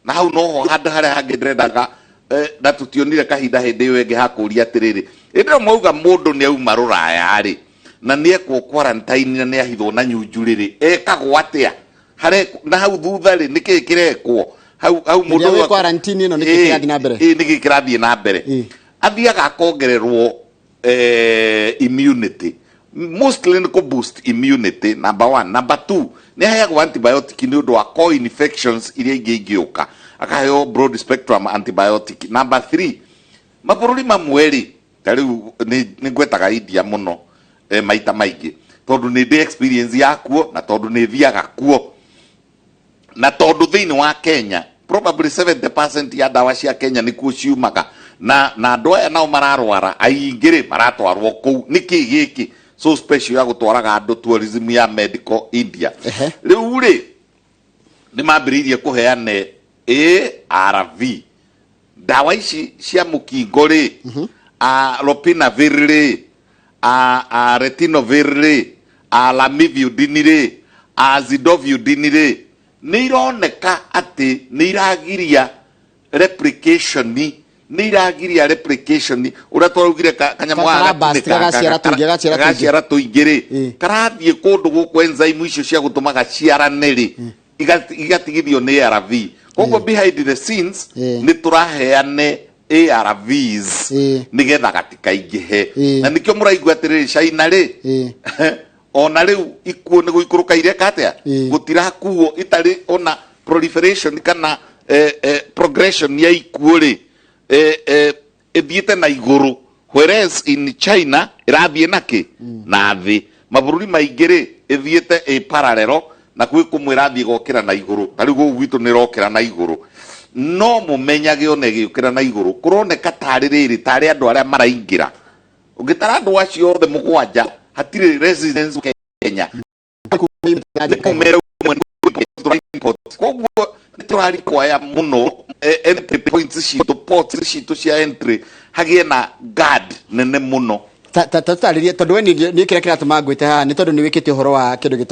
Na hau noho handũ harĩa hangĩ ndĩrendaga, na tũtionire kahinda hĩndĩ ĩyo ĩngĩ hakũria atĩrĩrĩ, hĩndĩ ĩyo mwauga mũndũ nĩ auma rũraya rĩ, na nĩ ekwo quarantine na nĩ ahithwo na nyunju rĩrĩ, ekagwo atĩa? Hare na hau thutha rĩ, nĩkĩ kĩrekwo hau hau? Hĩndĩ ĩrĩa wĩ quarantine ĩno, nĩkĩ kĩrathiĩ na mbere? Ĩĩ, nĩkĩ kĩrathiĩ na mbere? Athiaga akongererwo immunity, mostly nĩ kũ boost immunity, number one. Number two, nĩ aheagwo antibiotic nĩ ũndũ wa co-infections iria ingĩ ingĩũka, akaheo broad spectrum antibiotic. Number three, mabũrũri mamwe rĩ, ta rĩu nĩ ngwetaga India mũno, maita maingĩ, tondũ nĩ ndĩ experience yakuo na tondũ nĩ thiaga kuo, na tondũ thĩinĩ wa Kenya probably 70% ya ndawa cia Kenya nĩkuo ciumaga, na andũ aya nao mararwara aingĩ rĩ, maratwarwo kũu. Nĩkĩ gĩkĩ so special ya gũtwaraga andũ tourism ya medical India? Rĩu rĩ, nĩ mambĩrĩirie kũheane ARV, ndawa ici cia mũkingo rĩ, a lopinavir rĩ, a ritonavir rĩ, a lamivudine rĩ, a zidovudine rĩ, nĩ ironeka atĩ nĩ iragiria replication, nĩ iragiria replication ũrĩa twaugire kanyamũ gaka. Karaburst, gagaciara tũingĩ, gagaciara tũingĩ. Gagaciara tũingĩ rĩ, karathiĩ kũndũ gũkũ, enzyme icio cia gũtũma gaciarane rĩ, igatigithio nĩ ARV. Koguo behind the scenes nĩ tũraheane ARVs nĩgetha gatikaingĩhe. Na nĩkĩo mũraigua atĩrĩrĩ, China rĩ, ona rĩu ikuũ nĩ gũikũrũka ireka atĩa? Gũtirakuo itarĩ ona proliferation kana progression ya ikuũ rĩ, ĩthiĩte na igũrũ, whereas in China ĩrathiĩ na kĩ na thĩ. Mabũrũri maingĩ rĩ, ĩthiĩte ĩ parallel, na kwĩ kũmwe ĩrathiĩ gokĩra na igũrũ. Ta rĩu gũkũ gwitũ nĩ ĩrokĩra na igũrũ, no mũmenyage ona ĩgĩũkĩra na igũrũ, kũroneka tarĩ rĩrĩ, tarĩ andũ arĩa maraingĩra. Ũngĩtara andũ acio othe mũgwanja, hatirĩ residents Kenya. Koguo nĩ tũrarikwaya mũno entry points citũ, ports citũ cia entry, hagĩe na guard nene mũno. Ta tarĩrie, tondũ we nĩ kĩrĩa kĩratũma ngwĩte haha nĩ tondũ nĩ wĩkĩte ũhoro wa kĩndũ gĩtagwo